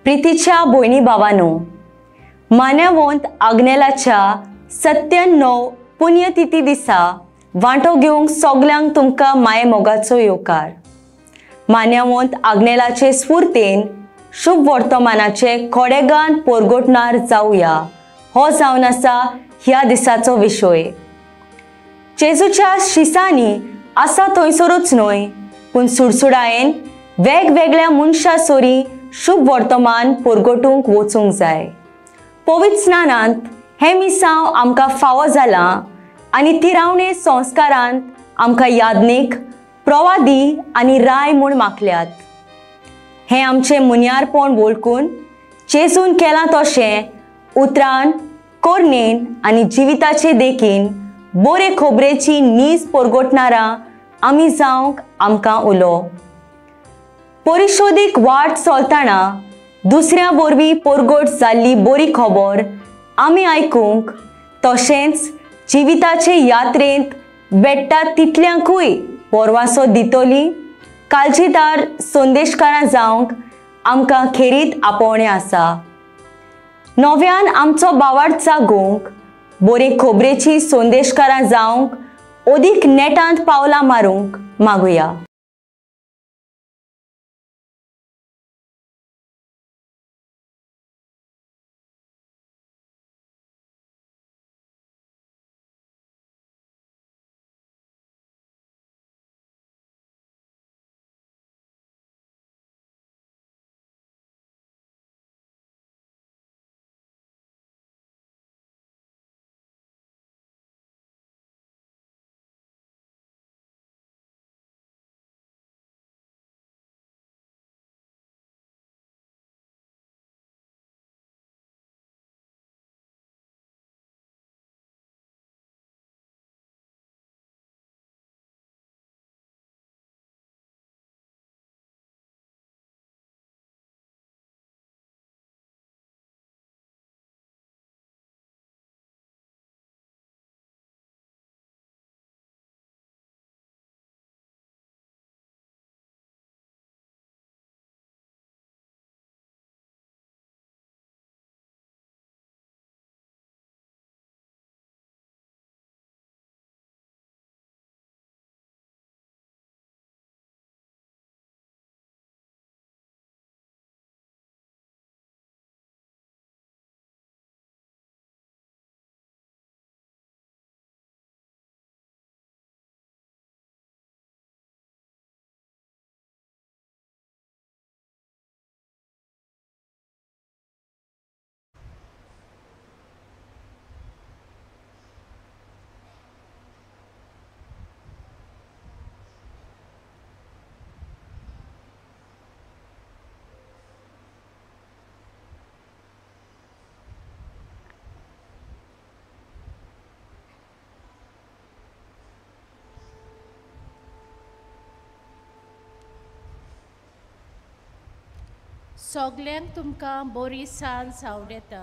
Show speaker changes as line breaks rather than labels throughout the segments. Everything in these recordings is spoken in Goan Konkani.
प्रितीच्या भयणी भावानो, मान्यवंत आग्नेलाच्या 97 पुण्यतिथी दिसा वांटो घेवंक सगल्यांक तुमकां माये मोगाचो येवकार. मान्यवंत आग्नेलाचे स्फूर्तेन शुभ वर्तमानाचे खोडेगान पोरगोटणार जावया हो जावन आसा ह्या दिसाचो विशय. जेजूच्या शिसांनी आसा थंयसरूच न्हय पूण सुडसुडायेन वेगवेगळ्या मनशां सोरी शुभ वर्तमान पोरगोटूंक वचूंक जाय. पवित्र स्नानांत हें मिसांव आमकां फावो जालां आनी तिरावणे संस्कारांत आमकां याज्ञीक, प्रवादी आनी राय म्हूण मागल्यात. हें आमचें मुन्यारपण वळखून जेजून केलां तशें उतरान, कोरणेन आनी जिविताचे देखीन बरे खबरेची नीज पोरगोटणारां आमी जावंक आमकां उलो. परिशोधीक वाट चलतना दुसऱ्या वरवीं पोरगोट जाल्ली बरी खबर आमी आयकूंक तशेंच जिविताचे यात्रेंत भेट्टा तितल्यांकूय पोरवासो दितली काळजीदार संदेशकारां जावंक आमकां खेरीत आपोवणें आसा. नव्यान आमचो बावाड जागोवंक बरे खबरेची संदेशकारां जावंक अदीक नेटांत पावलां मारूंक मागुया.
सगल्यांक तुमकां बरी सांज आवडटा.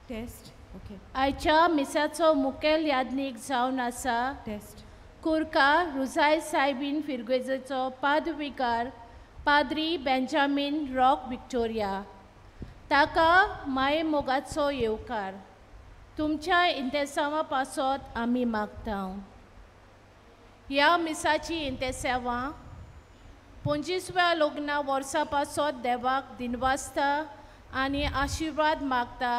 Test okay.
आयच्या मिसाचो मुखेल याज्ञीक जावन आसा
टेस्ट
कुर्का रुजाय सायबीन फिरगेजेचो पादविकार पाद्री बेंजामीन रॉक विक्टोरिया. ताका माये मोगाचो येवकार. तुमच्या इंतेसांवा पासत आमी मागता. ह्या मिसाची इंतेसांवां 25व्या लग्ना वर्सा पासत देवाक दिनवासता आनी आशिर्वाद मागता.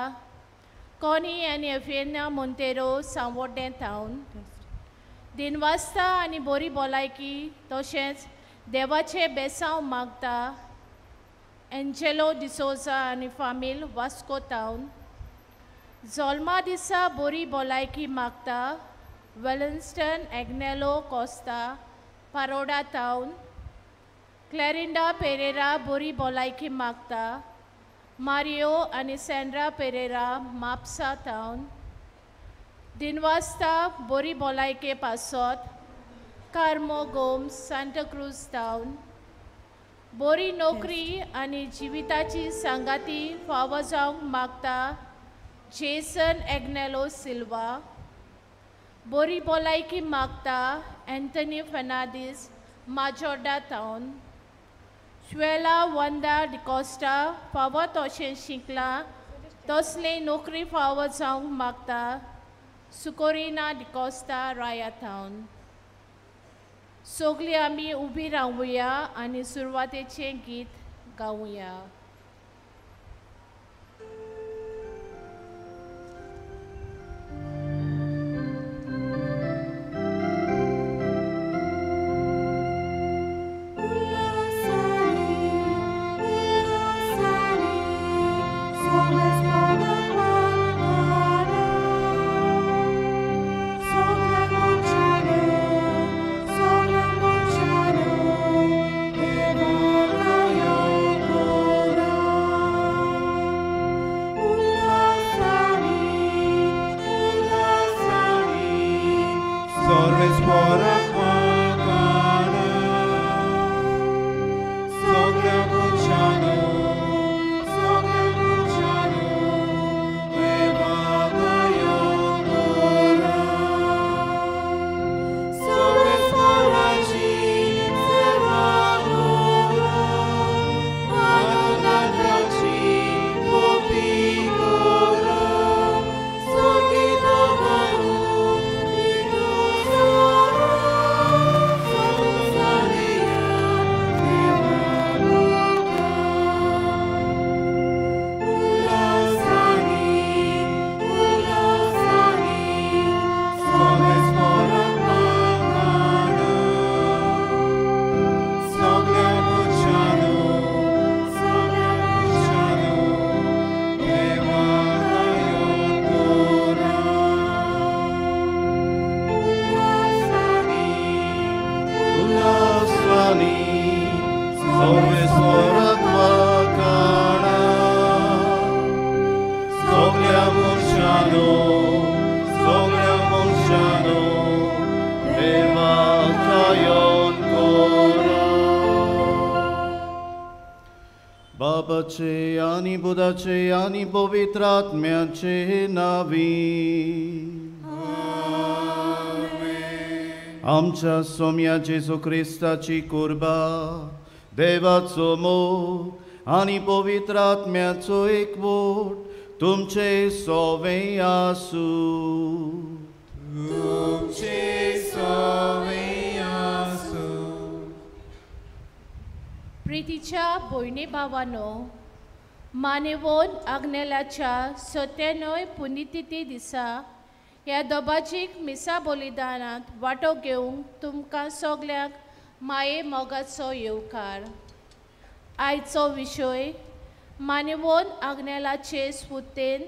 कॉनी आनी एफेना मोंतेरो सांवड्डें थावन दिनवासता आनी बरी भलायकी तशेंच देवाचें बेसांव मागता. एंजेलो डिसोजा आनी फामील वास्को थावन जल्मा दिसा बरी भलायकी मागता. वेलन्स्टन एग्नेलो कोस्ता पारोडा थावन क्लॅरिंडा पेरेरा बरी भलायकी मागता. मारियो आनी सेंड्रा पेरेरा म्हापसा थावन दिनवासता बरी भलायके पासत. कार्मो गोम्स सांताक्रूज थावन बरी नोकरी आनी जिविताची सांगाती फावो जावंक मागता. जेसन एग्नेलो सिल्वा बरी भलायकी मागता. एंथनी फर्नांडीस माजोर्डा थावन श्वेला वंदा डिकॉस्टा फावो तशें शिकलां तसली नोकरी फावो जावंक मागता सुकोरिना डिकॉस्टा राया थावन. सगळीं आमी उबी रावया आनी सुरवातेचें गीत गावया.
बाबाचे आनी बुधाचे आनी पवित्र आत्म्याचे नावी आमच्या सोम्या जेजू क्रिस्ताची कुर्बा देवाचो मोग आनी पवित्र आत्म्याचो एकवट तुमचे सोवे आसूं.
तुमचे सोवे आसूं.
प्रितीच्या भयणी भावानो, मानेवोन आग्नेलाच्या 97 पुण्यतिथी दिसा ह्या दोबाजीक मिसा बलिदानांत वांटो घेवंक तुमकां सगल्यांक माये मोगाचो येवकार. आयचो विशय मानेवोन आग्नेलाचे स्फुर्तेन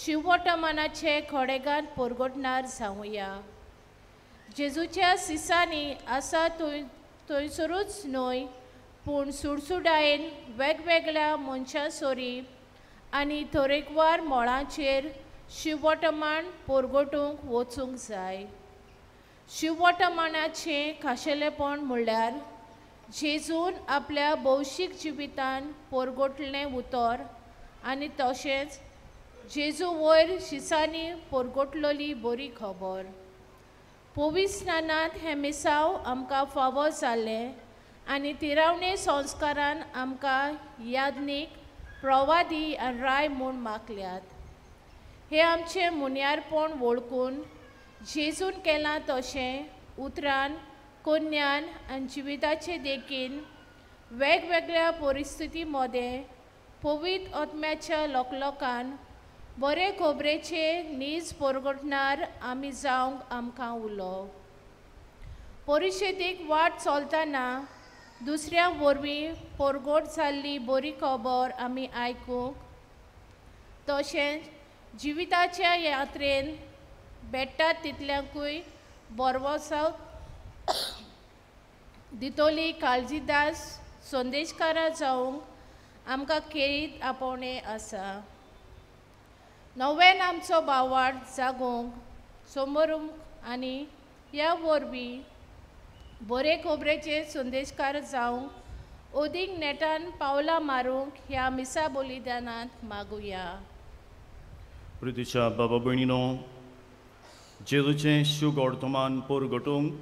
शिवोटमानाचे खडेगांत परगटणार जावया. जेजूच्या सिसांनी आसा थंयसरूच न्हय पूण सुडसुडायेन वेगवेगळ्या मनशां सोरी आनी तरेकवार मळांचेर शिवोटमाण परगटूंक वचूंक जाय. शिवोटमानाचें खाशेलेपण म्हणल्यार जेजून आपल्या भौशीक जिवितान परगटलें उतर आनी तशेंच जेजू वयर शिसांनी परगटलेली बरी खबर. पवित्र स्नानांत हें मिसांव आमकां फावो जालें आनी तिरावणे संस्कारान आमकां याज्ञीक, प्रवादी आनी राय म्हूण मागल्यात. हें आमचें मुन्यारपण वळखून जेजून केलां तशें उतरान, कोन्यान आनी जिविताचे देखीन वेगवेगळ्या परिस्थिती मदें पवित्र आत्म्याच्या लोकलोकान बरे खबरेचे नीज परगटणार आमी जावंक आमकां उलो. परिशदेक वाट चलतना दुसऱ्या वरवीं परगट जाल्ली बरी खबर आमी आयकूंक तशेंच जिविताच्या यात्रेन भेट्टात तितल्यांकूय बरवसाव दितोली काळजीदास संदेशकारां जावंक आमकां खेरीत आपोवणें आसा. नव्यान आमचो भावार्थ जागोवंक समोरूंक आनी ह्या वरवीं बरे खबरेचे संदेशकार जावंक अदीक नेटान पावलां मारूंक ह्या मिसा बलिदानांत मागुया.
प्रितीच्या बाबा भयणीनो, जेजूचें शुगोडतमान परगटूंक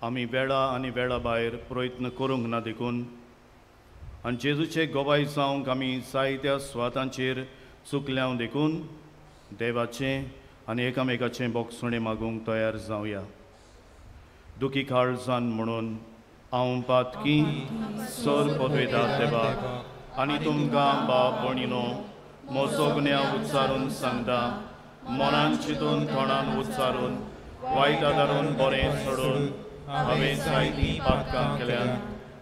आमी वेळा आनी वेळा भायर प्रयत्न करूंक ना देखून आनी जेजूचे गवाय जावंक आमी जायत्या स्वातांचेर चुकल्या देखून देवाचें आनी एकामेकाचें बोगसणें मागूंक तयार जावया. दुखी काळजान म्हणून हांव पातकी सर पदवेतात देवाक आनी तुमकां बाप भयणीनो म्हजो गुन्यांव उच्चारून सांगता. मनान चिंतून तोंडान उच्चारून वायट आदारून बरें सोडून हांवें जायतीं पातकां केल्यात.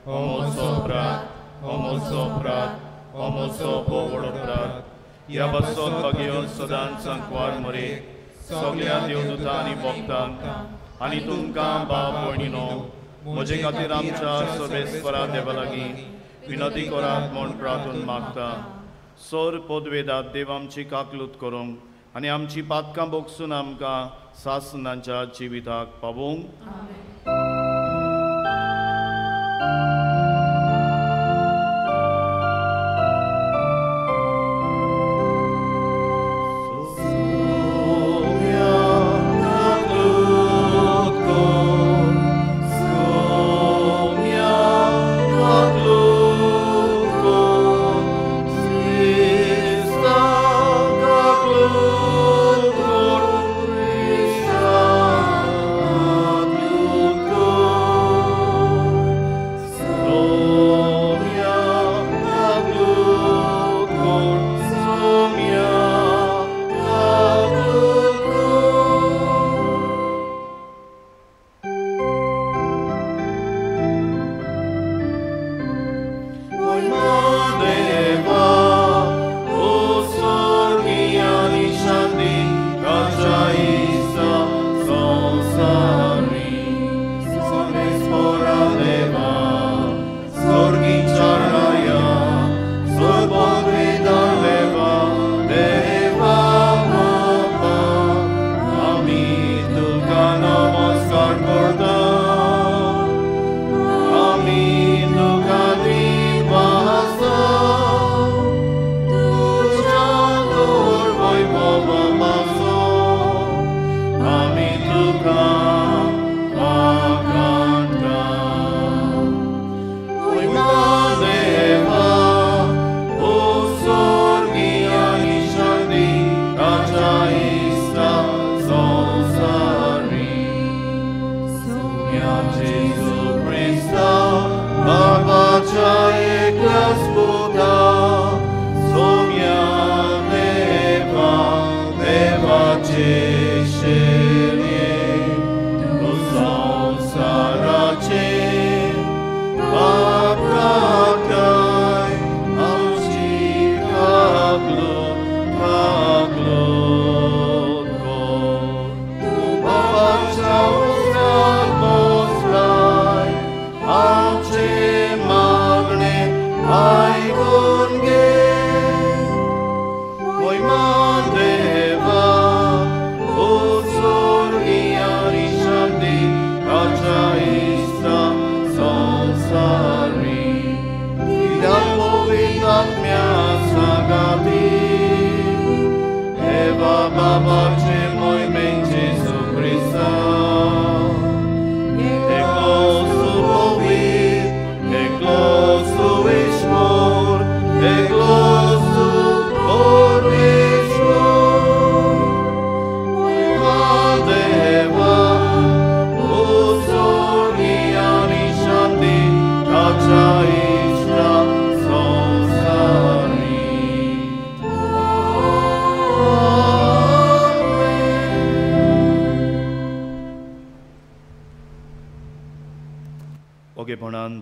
हो म्हजो अपराध, हो म्हजो अपराध, हो म्हजो भोव व्हड अपराध. ह्या पासत भागेवन सदांच सांकवार मरे सगल्या देवदूतां आनी भक्तांक आनी तुमकां बाप भयणीनो म्हजे खातीर आमच्या सर्वेस्परा देवा लागीं विनती करात म्हूण प्रार्थून मागता. सर पदवेदात देव आमची काकलूत करूंक आनी आमची पातकां बोगसून आमकां सासनांच्या जिविताक पावोवंक.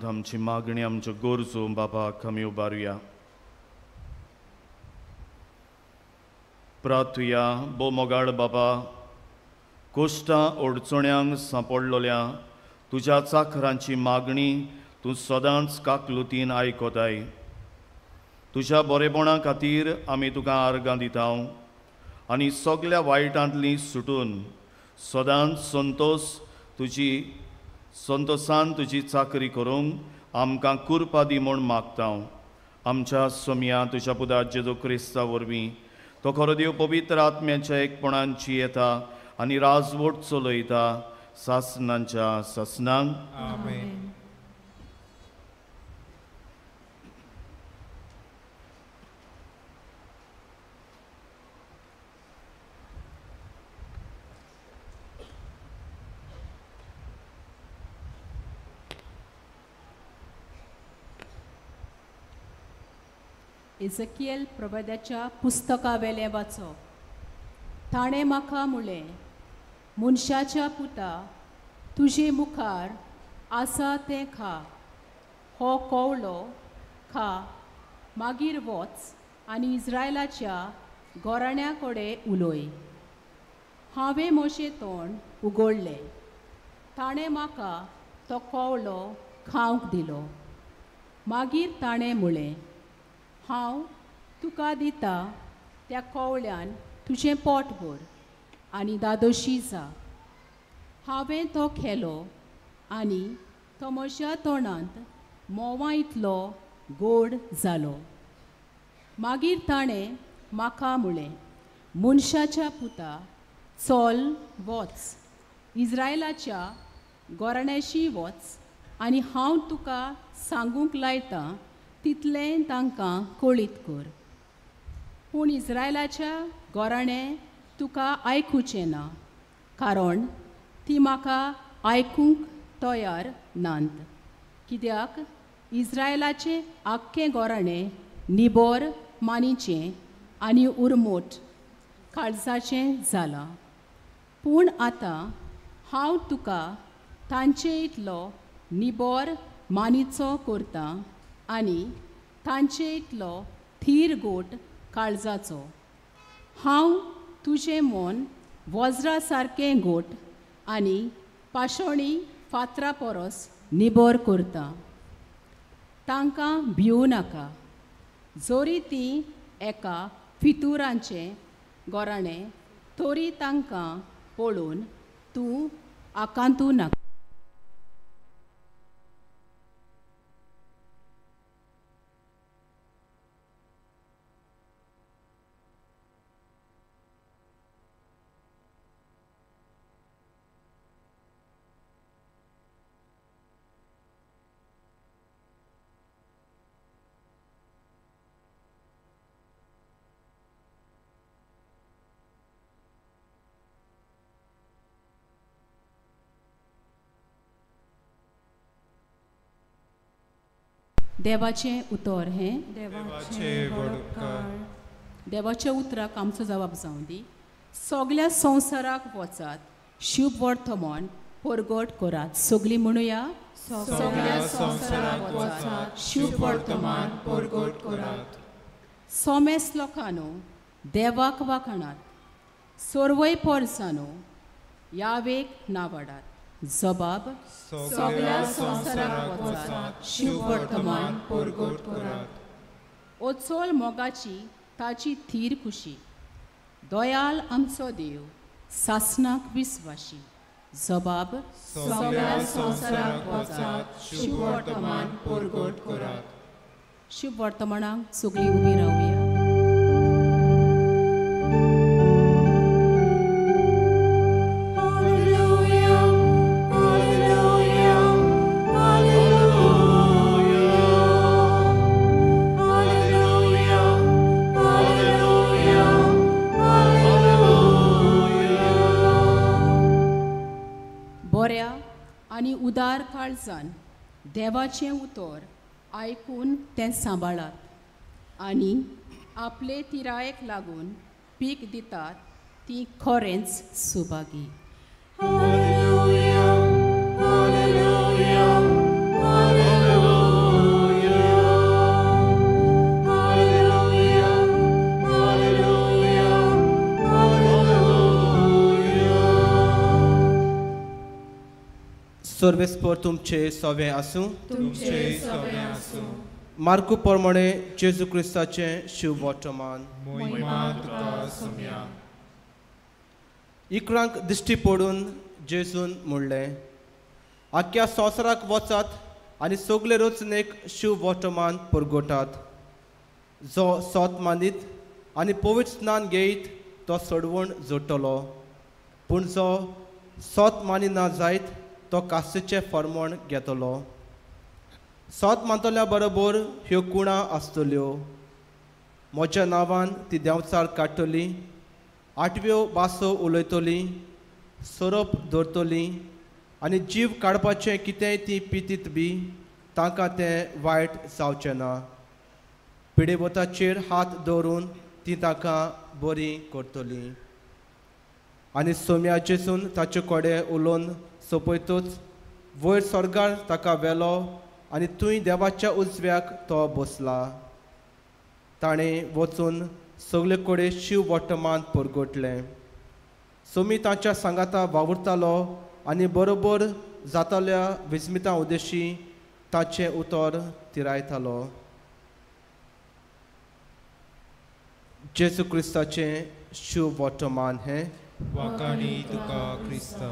आमची मागणी आमच्यो गरजो बाबाक आमी उबारुया. प्रार्थुया. भोव मोगाळ बाबा, कोश्टां अडचण्यांक सांपडलोल्या तुज्या चाखरांची मागणी तूं सदांच काकलुतीन आयकताय. तुज्या बरेपणा खातीर आमी तुका आर्गां दिता आनी सगल्या वायटांतली सुटून सदांच संतोष तुजी संतोषान तुजी चाकरी करूंक आमकां कुरपा दी म्हूण मागता. आमच्या सोमया तुज्या पुता जेजू क्रिस्ता वरवीं तो खरो देव पवित्र आत्म्याच्या एकपणांची येता आनी राजवट चलयता सासनांच्या सासनांक.
आमेन.
एझकियल प्रवाद्याच्या पुस्तकावेलें वाचप. ताणें म्हाका म्हळें, मनशाच्या पुता, तुजे मुखार आसा तें खा, हो कोवलो खा, मागीर वच आनी इस्रायलाच्या गोराण्या कडेन उलय. हांवें म्हजें तोंड उगडलें, ताणें म्हाका तो कोवलो खावंक दिलो. मागीर ताणें म्हळें, हांव तुका दिता त्या कोवळ्यान तुजें पोट भर आनी दादोशी जा. हांवें तो खेलो आनी तो म्हज्या तोंडांत म्होंवा इतलो गोड जालो. मागीर ताणें म्हाका म्हळें, मनशाच्या पुता, चल वच, इस्रायलाच्या गोराण्याशी वच आनी हांव तुका सांगूंक लायतां तितलें तांकां कळीत कर. पूण इस्रायलाच्या गोराणें तुका आयकुचें ना, कारण ती म्हाका आयकूंक तयार नात. कित्याक इस्रायलाचें आख्खें गोराणें निबोर मानीचें आनी उरमोट काळजाचें जालां. पूण आतां हांव तुका तांचे इतलो निबोर मानीचो करता आनी तांचे इतलो थीर गोट काळजाचो. हांव तुजें मन वज्रा सारकें गोट आनी पाशोणी फातरा परस निबोर करता. तांकां भिवू नाका, जरी तीं एका फितुरांचें गोराणें तरी तांकां पळोवन तूं आकांतू नाका. देवाचें उतर हें देवाच्या उतराक आमचो जबाब जावं दी. सगल्या संवसाराक वचात, शुभ वर्तमान परगट करात. सगळीं म्हणुया,
सगल्या संवसाराक वचात, शुभ वर्तमान परगट करात.
सोमेस लोकांनो देवाक वाखाणात, सर्वय पोरसानो यावेक नावाडात. जबाब,
सगल्या संवसाराक वचात, शुभ वर्तमान परगट करात.
ओचोल मोगाची ताची थीर खुशी, दयाल आमचो देव सासनाक विस्वाशी. जबाब,
सगल्या संवसाराक वचात, शुभ वर्तमान परगट करात.
शुभ वर्तमानाक सगळीं उबी रावया. आनी उदार काळजान देवाचें उतर आयकून तें सांबाळात आनी आपले तिरायेक लागून पीक दितात ती खरेंच सुभागी.
सर्वेस्पर तुमचे सवे आसूं.
तुमचे सवे आसूं.
मार्कू प्रमाणे जेजू क्रिस्ताचें शुभ वर्तमान.
महिमा तुका सोम्या.
इकरांक दिश्टी पडून जेजून म्हणलें, आख्या संवसाराक वचात आनी सगळे रचनेक शुभ वर्तमान परगटात. जो सोत मानीत आनी पवित्र स्नान घेयत तो सोडवण जोडटलो, पूण जो सोत मानिना जायत तो कास्तीचें फर्मण घेतलो. सोत मानतल्या बरोबर ह्यो कुणां आसतल्यो, म्हज्या नांवान ती देंवचार काडटली, आठव्यो भासो उलयतली, सोरोप धरतली आनी जीव काडपाचें कितेंय ती पितीत बी तांकां तें वायट जावचें ना. पिडेवताचेर हात दवरून ती ताका बरी करतली. आनी सोम्या जेजून ताचे कडेन उलोवन सोंपयतूच वयर स्वर्गार ताका व्हेलो आनी थंय देवाच्या उजव्याक तो बसला. ताणें वचून सगळे कडेन शिव वर्तमान परगटलें. सोमी तांच्या सांगाता वावुरतालो आनी बरोबर जाताल्या विस्मिता उद्देशी ताचें उतर तिरायतालो. जेजू क्रिस्ताचें शिव वर्तमान हें.
वाखाणी तुका क्रिस्ता.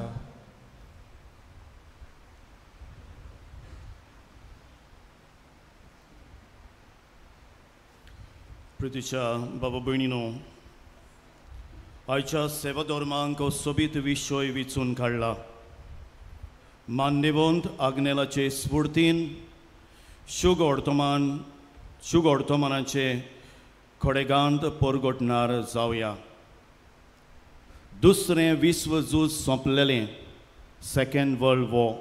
प्रितीच्या बाबा भयणीनो, आयच्या सेवाधर्मांक सोबीत विशय विचून काडला. मान्यवंत आग्नेलाचे स्फुर्तीन शुगोर्तमानाचे खडेगांत परगटणार जावया. दुसरें विश्व झूज सोंपलेलें, सेकंड वर्ल्ड वॉर,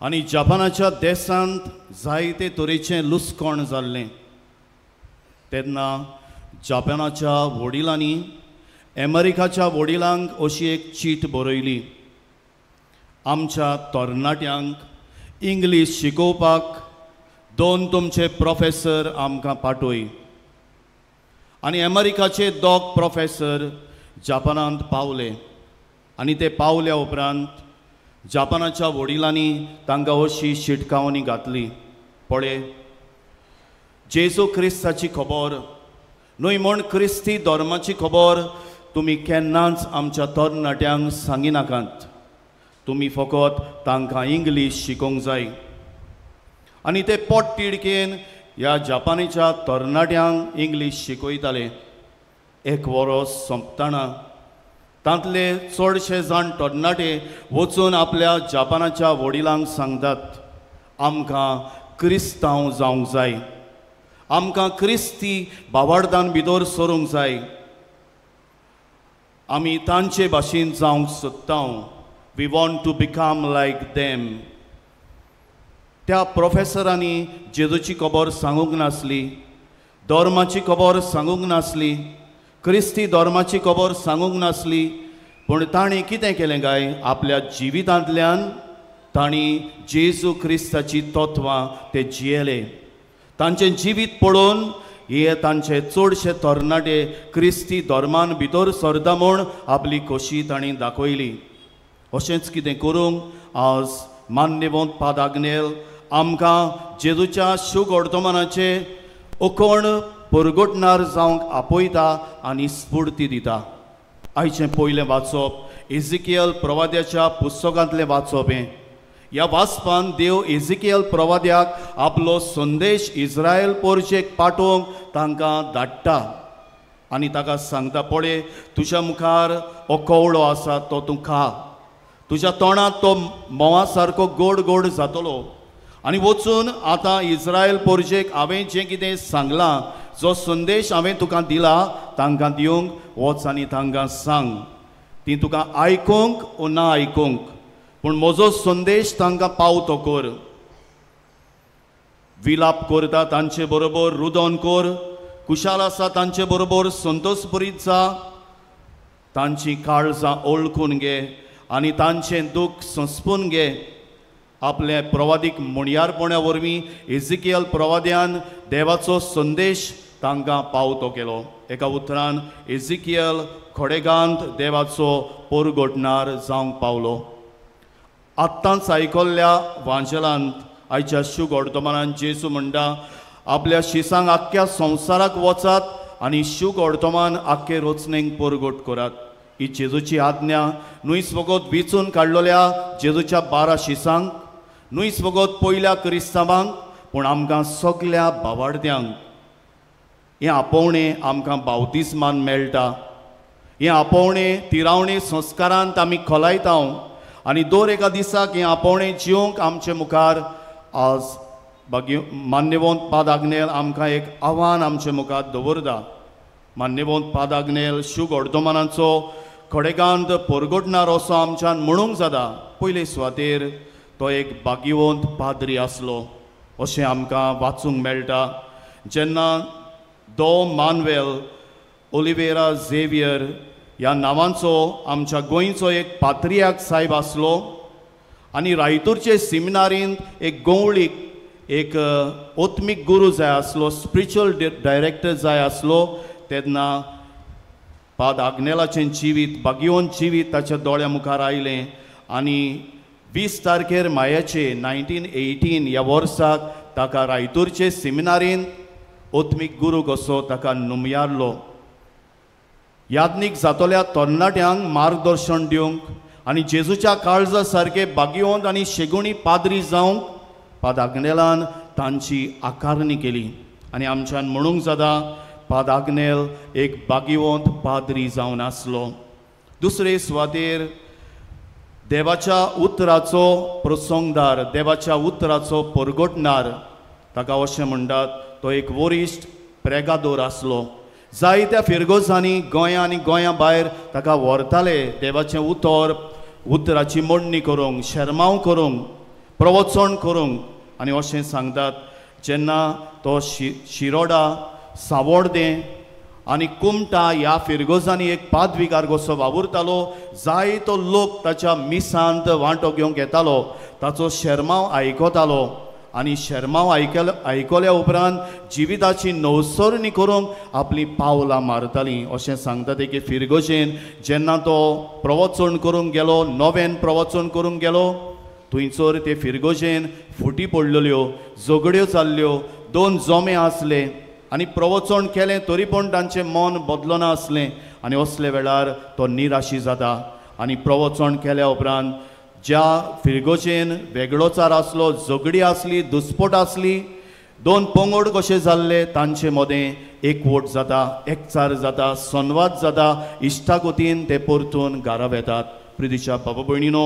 आनी जपानाच्या देशांत जायते तरेचें लुसकोण जाल्लें. तेन्ना जपानाच्या वडिलांनी अमेरिकाच्या वडिलांक अशी एक चीट बरयली, आमच्या तरणाट्यांक इंग्लीश शिकोवपाक 2 तुमचे प्रोफेसर आमकां पाठय. आनी अमेरिकाचे 2 प्रोफेसर जपानांत पावले आनी ते पावल्या उपरांत जपानाच्या वडिलांनी तांकां अशी शिटकावणी घातली, पळय जेजू क्रिस्ताची खबर न्हय म्हूण क्रिस्ती धर्माची खबर तुमी केन्नाच आमच्या तरणाट्यांक सांगिनाकात, तुमी फकत तांकां इंग्लीश शिकोवंक जाय. आनी ते पोटतिडकेन ह्या जपानीच्या तरणाट्यांक इंग्लीश शिकयताले. एक वरोस सोंपतना तांतले चडशे जाण तरणाटे वचून आपल्या जपानाच्या वडिलांक सांगतात, आमकां क्रिस्तांव जावंक जाय, आमकां क्रिस्ती भावार्थान भितर सरूंक जाय, आमी तांचे भाशेन जावंक सोदता, we want to become like them. त्या प्रोफेसरांनी जेजूची खबर सांगूंक नासली, धर्माची खबर सांगूंक नासली, क्रिस्ती धर्माची खबर सांगूंक नासली, पूण तांणी कितें केलें काय, आपल्या जिवितांतल्यान तांणी जेजू क्रिस्ताची तत्वां ते जियेले. तांचें जिवीत पळोवन हे तांचे चडशे तरणाटे क्रिस्ती धर्मान भितर सरता म्हूण आपली खोशी तांणी दाखयली. अशेंच कितें करूंक आज मान्यवंत पाद आग्नेल आमकां जेजूच्या शुभ वर्तमानाचे ओकोण परगटणार जावंक आपयता आनी स्फूर्ती दिता. आयचें पयलें वाचप इजिकियल प्रवाद्याच्या पुस्तकांतलें वाचप हें. ह्या वाचपान देव इजिकियल प्रवाद्याक आपलो संदेश इस्रायल पोरचेक पाठोवंक तांकां धाडटा आनी ताका सांगता, पळय तुज्या मुखार हो कवळो आसा तो तूं खा, तुज्या तोंडांत तो म्होंवा सारको गोड गोड जातलो आनी वचून आतां इस्रायल पोरजेक हांवें जें कितें सांगलां, जो संदेश हांवें तुका दिला तांकां दिवंक वच आनी तांकां सांग, ती तुका आयकूंक ओ ना आयकूंक पूण म्हजो संदेश तांकां पावतो कर. विलाप करता तांचे बरोबर रुदन कर, कुशाल आसा तांचे बरोबर संतोष भरीत जा, तांची काळजां ओळखून घे आनी तांचें दूख संस्पून घे. आपले प्रवादीक मुणयारपणा वरवीं इजिकियल प्रवाद्यान देवाचो संदेश तांकां पावतो केलो. एका उतरान इजिकियल खडेगांत देवाचो परगटणार जावंक पावलो. आत्तांच आयकल्ल्या वांजेलांत आयच्या शुभ वर्तमानान जेजू म्हणटा, आपल्या शिसांक आख्ख्या संवसाराक वचात आनी शुभ वर्तमान आख्खे रचणेक परगट करात. ही जेजूची आज्ञा न्हयच फकत विचून काडलेल्या जेजूच्या 12 शिसांक, न्हयच फकत पयल्या क्रिस्तांवांक, पूण आमकां सगल्या भावार्थ्यांक हें आपोवणें आमकां बावतिस्मान मेळटा. हें आपोवणें तिरावणे संस्कारांत आमी खोलायता आनी दर एका दिसाक हें आपोवणें जिवंक आमचे मुखार आज बागी मान्यवंत पाद आग्नेल आमकां एक आव्हान आमचे मुखार दवरता. मान्यवंत पाद आग्नेल शुभ वर्तमानाचो खडेगांत परगटणार असो आमच्यान म्हणूंक जाता. पयले सुवातेर तो एक भाग्यवंत पाद्री आसलो अशें आमकां वाचूंक मेळटा. जेन्ना दो मानवेल ओलिवेरा झेवियर ह्या नांवांचो आमच्या गोंयचो एक पात्रियाक साहेब आसलो आनी रायतूरचे सिमिनारींत एक गोंवळीक एक आत्मीक गुरू जाय आसलो, स्पिरिच्युअल डायरेक्टर जाय आसलो, तेन्ना पाद आग्नेलाचें जिवीत, बागियोन जिवीत ताच्या दोळ्या मुखार आयलें आनी 20 तारखेर मायाचे 1918 ह्या वर्साक ताका रायतूरचे सिमिनारींत आत्मीक गुरू कसो ताका नुमयारलो। याज्ञीक जातल्या तरणाट्यांक मार्गदर्शन दिवंक आनी जेजूच्या काळजा सारके बागियोन आनी शेगुणी पाद्री जावंक पाद आग्नेलान तांची आकारणी केली आनी आमच्यान म्हणूंक जाता पाद आग्नेल एक बागिवंत पाद्री जावन आसलो। दुसरे सुवातेर देवाच्या उतराचो प्रसंगदार, देवाच्या उतराचो परगटणार ताका अशें म्हणटात, तो एक वरिश्ठ प्रेगादोर आसलो। जायत्या फिरगोजांनी गोंया आनी गोंया भायर ताका व्हरताले देवाचें उतर, उतराची मोडणी करूंक, शेरमांव करूंक, प्रवचन करूंक। आनी अशें सांगतात जेन्ना तो शिरोडा, सावोर्दें आनी कुमटा ह्या फिरगोजांनी एक पादविगार कसो वावुरतालो, जायतो लोक ताच्या मिसांत वांटो घेवंक येतालो, ताचो शेरमांव आयकतालो आनी शेरमांव आयकल्या उपरांत जिविताची नवसरणी करूंक आपलीं पावलां मारतालीं। अशें सांगतात एके फिरगोजेन जेन्ना तो प्रवचन करूंक गेलो, नव्यान प्रवचन करूंक गेलो, थंयसर ते फिरगोजेन फुटी पडलेल्यो, झगड्यो जाल्ल्यो, 2 जोमे आसले आनी प्रवचन केलें तरी पूण तांचें मन बदलना आसलें आनी असले वेळार तो निराशी जाता आनी प्रवचन केल्या उपरांत ज्या फिरगोजेन वेगळोचार आसलो, झगडी आसली, दुस्पोट आसली, 2 पंगड कशे जाल्ले तांचे मदें एकवट जाता, एकचार जाता, संवाद जाता, इश्टागतीन ते परतून घरा वेतात। प्रितीच्या बाबा भयणीनो,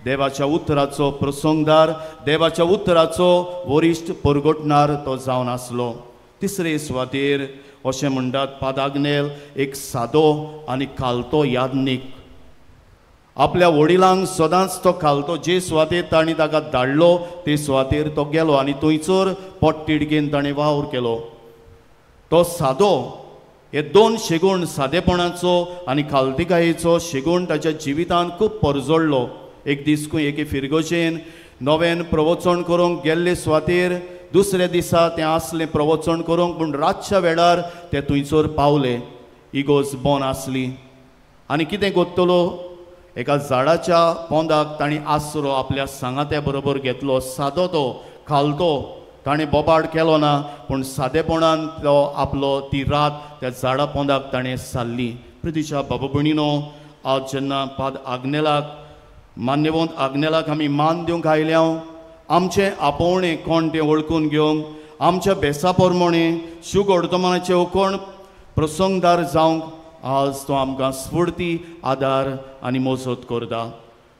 देवाच्या उतराचो प्रसंगदार, देवाच्या उतराचो वरिश्ठ परगटणार तो जावन आसलो। तिसरे सुवातेर अशें म्हणटात पाद आग्नेल एक सादो आनी खालतो याज्ञीक। आपल्या वडिलांक सदांच तो खालतो, जे सुवातेर तांणी ताका धाडलो ते सुवातेर तो गेलो आनी थंयसर पोटतिडकेन ताणें वावर केलो। तो सादो, हे 2 शेगूण सादेपणाचो आनी खालतिकायेचो शेगूण ताच्या जिवितांत खूब परजळ्ळो। एक दीस खंय एके फिरगोजेन नव्यान प्रवचन करूंक गेल्ले सुवातेर दुसऱ्या दिसा तें आसलें प्रवचन करूंक, पूण रातच्या वेळार ते थंयसर पावले। इगोज बंद आसली आनी कितें करतलो, एका झाडाच्या पोंदाक तांणी आसरो आपल्या सांगात्या बरोबर घेतलो। सादो तो, खालतो, ताणें बोबाड केलो ना, पूण सादेपणान तो आपलो ती रात त्या झाडा पोंदाक ताणें सारली। प्रितीच्या बाबा भयणीनो, आज जेन्ना पाद आग्नेलाक, मान्यवंत आग्नेलाक आमी मान दिवंक आयल्या, आमचें आपोवणें कोण तें वळखून घेवंक, आमच्या बेसा प्रमाणें शुभ वर्तमानाचें कोण प्रसंगदार जावंक आज तो आमकां स्फूर्ती, आदार आनी मजत करता।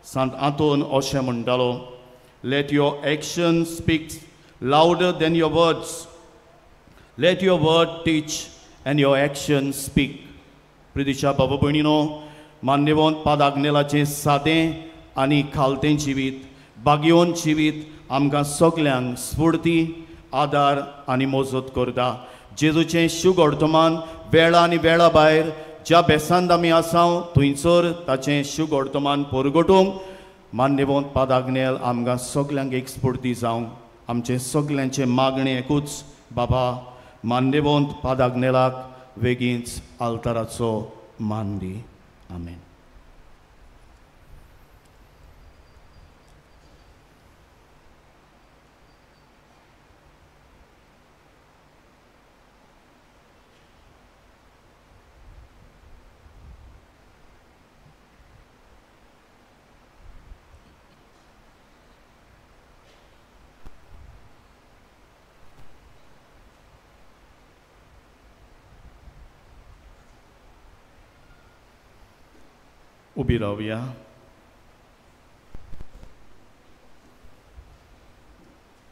सांत आंतोन अशें म्हणटालो, let your action speak louder than your words, let your word teach and your action speak. प्रितीच्या बाबा भयणीनो, मान्यवंत पाद आग्नेलाचें सादें आनी खालतें जिवीत, बागियोन जिवीत आमकां सगल्यांक स्फूर्ती, आदार आनी मजत करता। जेजूचें शुभ वर्तमान वेळा आनी वेळा भायर ज्या बेसांत आमी आसा थंयसर ताचें शुभ वर्तमान परगटूंक मान्यवंत पाद आग्नेल आमकां सगल्यांक एक स्फूर्ती जावंक। आमचें सगल्यांचें मागणें एकूच, बाबा मान्यवंत पाद आग्नेलाक वेगींच आल्ताराचो मान दी। आमेन। उबी रावया।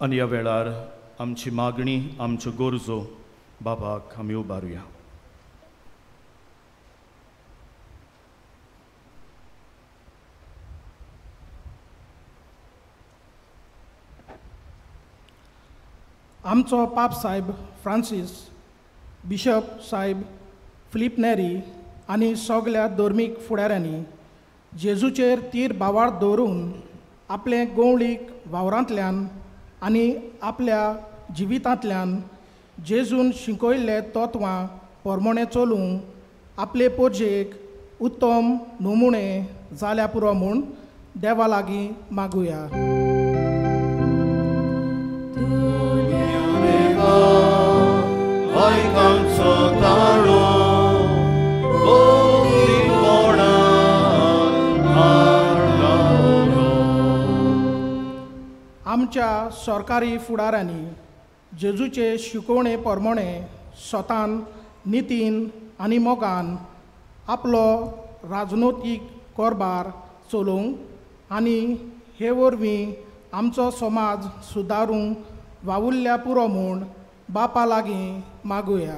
आनी ह्या वेळार आमची मागणी, आमच्यो गरजो बाबाक आमी उबारुया।
आमचो पाप साहेब फ्रांसीस, बिशप सायब फिलीप नेरी आनी सगल्या धर्मीक फुडाऱ्यांनी जेजूचेर तीर भावार्थ दवरून आपले गोवळीक वावरांतल्यान आनी आपल्या जिवितांतल्यान जेजून शिकयल्ले तत्वां परमणे चलूंक आपले पोरजेक उत्तम नमुणे जाल्या पुरो म्हूण देवा लागीं मागुया. आमच्या सरकारी फुडाऱ्यांनी जेजूचे शिकोवणे परमणे स्वतान नितीन आनी मोगान आपलो राजनैतीक कारभार चलोवंक आनी हे वरवीं आमचो समाज सुदारूंक वावुरल्या पुरो म्हूण बापा लागीं मागुया.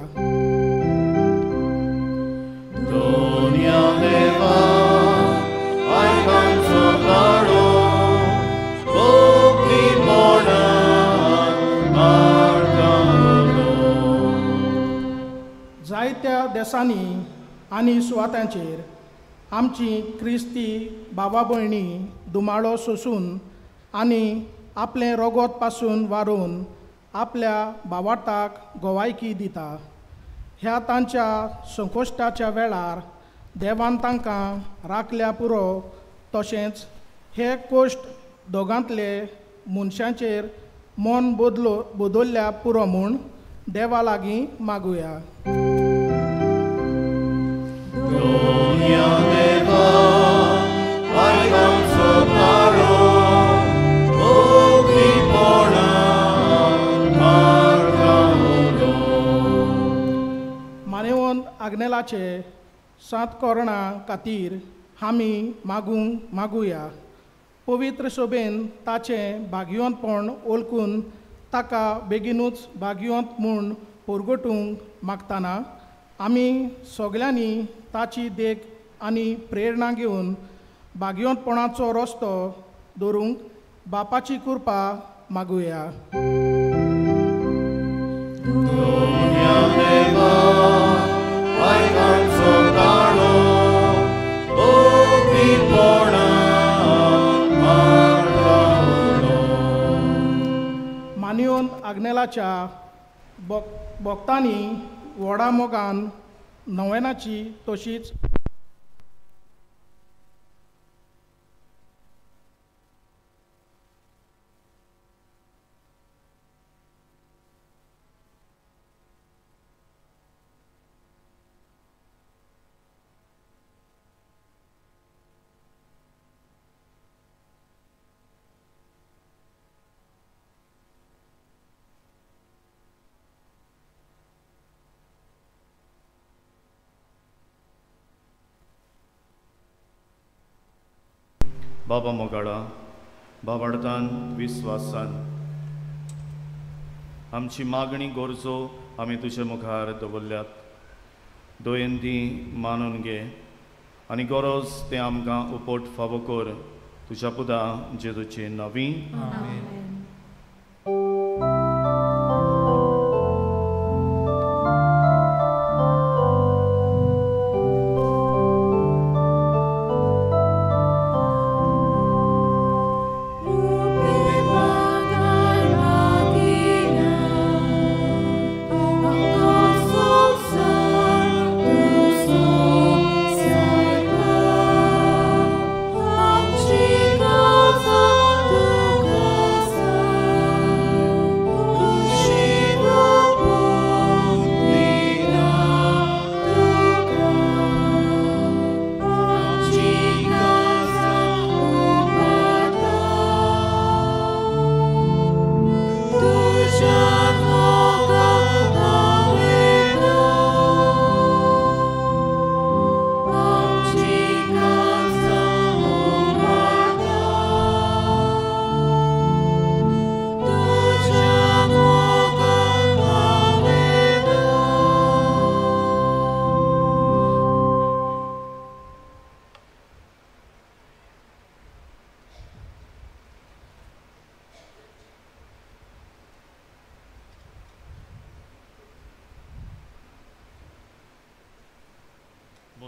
जायत्या देशांनी आनी सुवातांचेर आमची क्रिस्ती बाबा भयणी दुमाळो सोसून आनी आपलें रगत पासून वारोवन आपल्या भावार्थाक गोवायकी दिता. ह्या तांच्या संकश्टाच्या वेळार देवान तांकां राखल्या पुरो, तशेंच हे कोश्ट दोगांतले मनशांचेर मन बदलल्या पुरो म्हूण देवा लागीं मागुया. मानेवंत आग्नेलाचे सात कोरणां खातीर आमी मागूंक मागुया. पवित्र शोभेन ताचें भाग्यवंतपण ओळखून ताका बेगीनूच भाग्यवंत म्हूण परगटूंक मागतना आमी सगल्यांनी ताची देख आनी प्रेरणा घेवन भाग्यवंतपणाचो रस्तो दवरूंक बापाची कृपा मागुया. मानियोन आग्नेलाच्या भक्तांनी व्हडा मोगान नवेनाची तशीच
बाबा मोगाळा बाबाडतान विस्वासान आमची मागणी गरजो आमी तुजे मुखार दवरल्यात. दोयंती मानून घे आनी गरज तें आमकां उपट फावो कर तुज्या पुता जेजूचे नवी.
Go.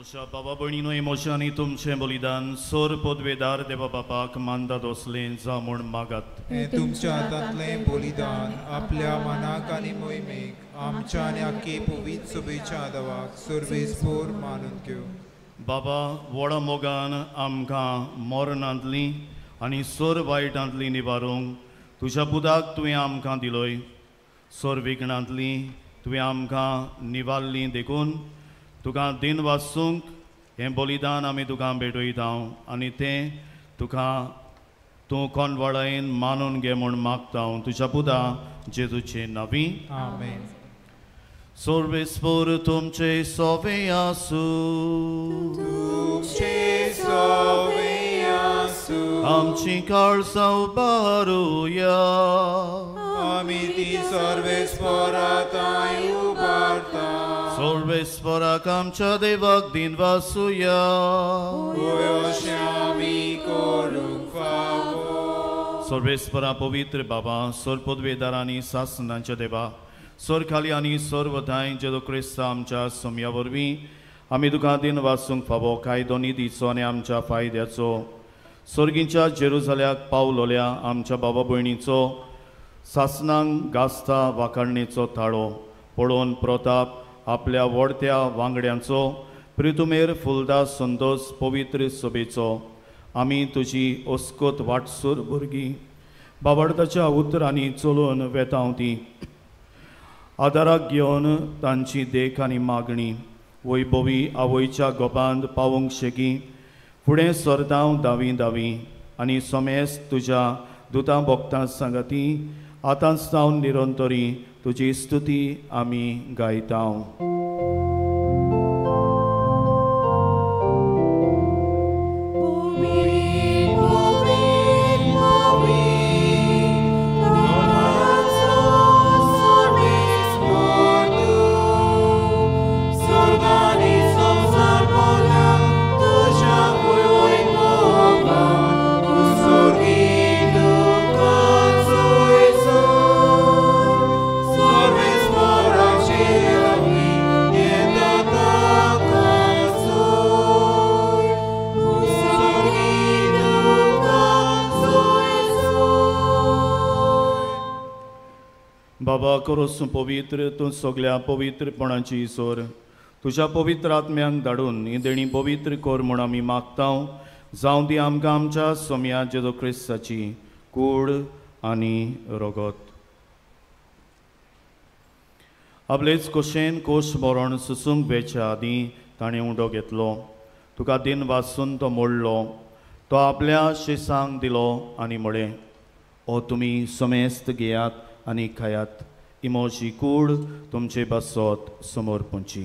मोशा बाबा भयणीनो मोशांनी तुमचें बलिदान सोर पदवेदार देवा बापाक मानता दोसलें जावं म्हूण मागात.
हें तुमच्या हातांतलें बलिदान आपल्या मनाक आनी मोहिमेक आमच्या आनी आख्खे पवित्र सभेच्या आदावाक सर्वेस्पोर मानून घेवं.
बाबा व्हडा मोगान आमकां मरणांतली आनी सोर वायटांतली निवारूंक तुज्या पुताक तुवें आमकां दिलोय. सोर विघ्नांतली तुवें आमकां निवारली देखून तुका दिन वासूंक हें बलिदान आमी तुका भेटयता आनी तें तुका तूं कोणवाळायेन मानून घे म्हूण मागता तुज्या पुता जेजूचे नांवी.
आमेन.
सर्वेस्पोर तुमचे सोवे आसूं.
तुमचे सोवे आसूं.
आमची काळसां उबारुया.
आमी ती सर्वेस्पोराताय उबारता.
सर्वेस्पोराक आमच्या देवाक दिन वासूया.
अशें आमी करूंक फावो.
सर्वेस्पोरा पवित्र बाबा सोर पदवेदार आनी सासनांच्या देवा सोर खाली आनी सर्वधाय जेजू क्रिस्ता आमच्या सोम्या वरवीं आमी तुका दिन वासूंक फावो कायदो निधीचो आनी आमच्या फायद्याचो सोर्गींच्या जेरुजाल्याक पावलोल्या आमच्या बाबा भयणीचो सासनांक गाजता वाखाणणेचो थाळो पळोवन प्रताप आपल्या व्हडत्या वांगड्यांचो प्रितुमेर फुलदा संतोष पवित्र सभेचो आमी तुजी अस्कोत वाटसूर भुरगीं बाबाडताच्या उतरांनी चलोवन वेता ती आदाराक घेवन तांची देख आनी मागणी वैभवी आवयच्या गोपांत पावोवंक शेकी फुडें सरतांव दावी दावी आनी सोमेस तुज्या दुतां भोगतां सांगाती आतांच जावन निरंतरी तुजी स्तुती आमी गायता. बाबा करोस पवित्र तूं सगल्या पवित्रपणाची सोर तुज्या पवित्र आत्म्यांक धाडून ही देणी पवित्र कर म्हूण आमी मागता. जावं ती आमकां आमच्या सोम्या जेजू क्रिस्ताची कूड आनी रगत. आपलेच कशेन कोश मरण सुसूंक वेच्या आदीं ताणें उंडो घेतलो तुका दिन वासून तो मोडलो तो आपल्या शिसांक दिलो आनी म्हळें ओ तुमी समेस्त घेयात आनी खायात इमोजी कूड तुमचे पासत समोर पुंची.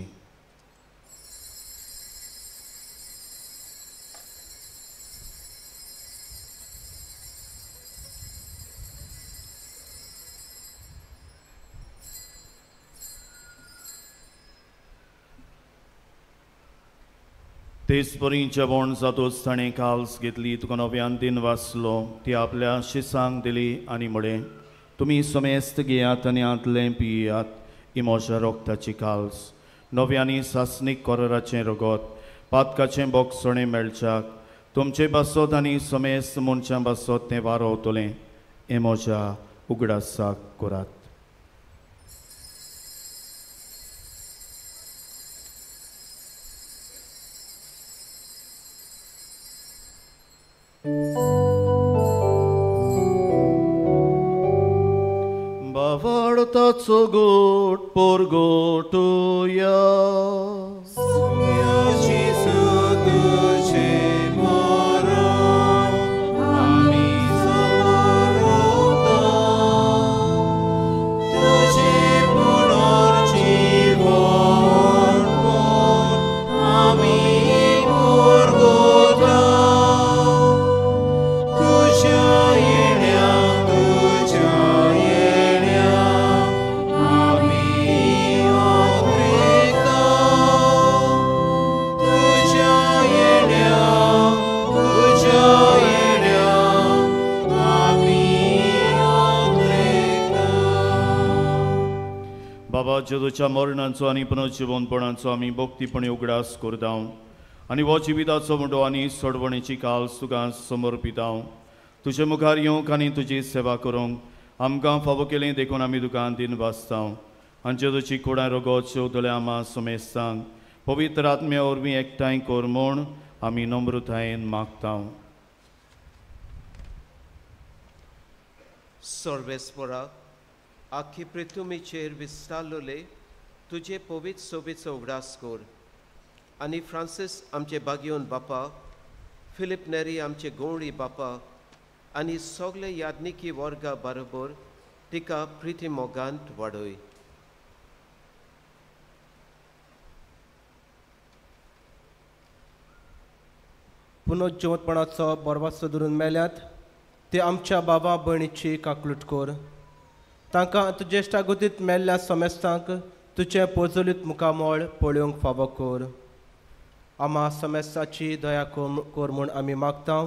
तेच परी जेवण जातोच ताणें काल्स घेतली तुका नव्यान दिन वाचलो ती आपल्या शिसांक दिली आनी म्हळें तुमी समेस्त घेयात आनी आंतलें पियात इमोशा रोगताची काल्स नव्यानी सासणीक कोराचें रगत पातकाचें बोगसणें मेळच्याक तुमचे पासत आनी समेस्त मनशां पासत तें वारोवतलें इमोशा उगडासाक करात. बावडताचो गोट पोरगोटुया जेजूच्या मरणाचो आनी पुनर्जिवनपणाचो आमी भक्तीपणी उगडास करता. आनी हो जिविताचो मुंडो आनी सोडवणेची काल तुका समर्पितां. तुजे मुखार येवंक आनी तुजी सेवा करूंक आमकां फावो केलें देखून आमी तुका दिनवासता. आनी जेजूची कुडां रगत शेवतल्या आमा समेस्तांक पवित्र आत्म्या वरवीं एकठांय कर म्हूण आमी नम्रतायेन मागता.
सर्वेस्परा, आख्खी पृथ्वीचेर विस्तारलेले तुजे पवित्र सोबेचो उगडास कर आनी फ्रांसीस आमचे बागियोन बापा, फिलीप नेरी आमचे गवळी बापा आनी सगळे यादनिकी वर्गा बरोबर तिका प्रिती मोगांत वाडय.
पुनर्जिवंतपणाचो बरवासो धरून मेल्यात ते आमच्या बाबा भयणीची काकलूट कर. तांकां तुजे इश्टागतींत मेल्ल्या समेस्तांक तुजें पोजोलीत मुखामळ पळोवंक फावो कर. आमा समेस्ताची दया कर म्हूण आमी मागता.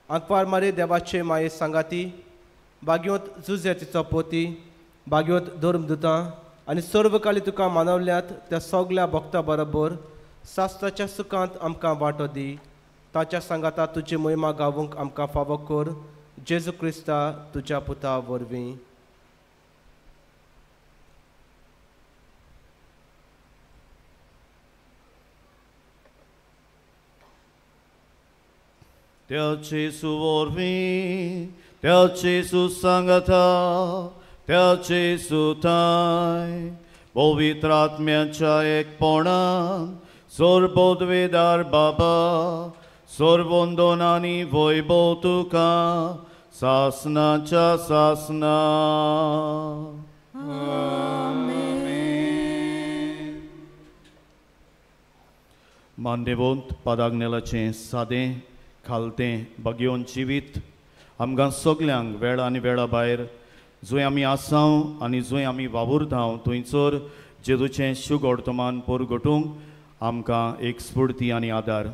आंकवार मारी देवाचे माये सांगाती, बागयोंत जुजे तिचो पोती, बागयोंत धर्मदुतां आनी सर्वकाली तुका मानवल्यात त्या सगल्या भक्ता बरोबर सास्त्राच्या सुखांत आमकां वांटो दी. ताच्या सांगाता तुजी मोहिमा गावूंक आमकां फावो कर. जेजू क्रिस्ता तुज्या पुता वरवीं.
त्या जेजू वरवीं, त्या जेजू सांगाता, त्या जेजू थांय पवित्र आत्म्याच्या एकपणान सर्वोद्वेदार बाबा सर्वंदन आनी वैभव तुका सासनाच्या सासना. मानदेवंत पादाग्नेलाचें सादें खालतें बागयोन जिवीत आमकां सगल्यांक वेळा आनी वेळा भायर जंय आमी आसाव आनी जंय आमी वावुरतांव थंयसर जेजूचें शुगोडतमान परगटूंक आमकां एक स्फूर्ती आनी आदार.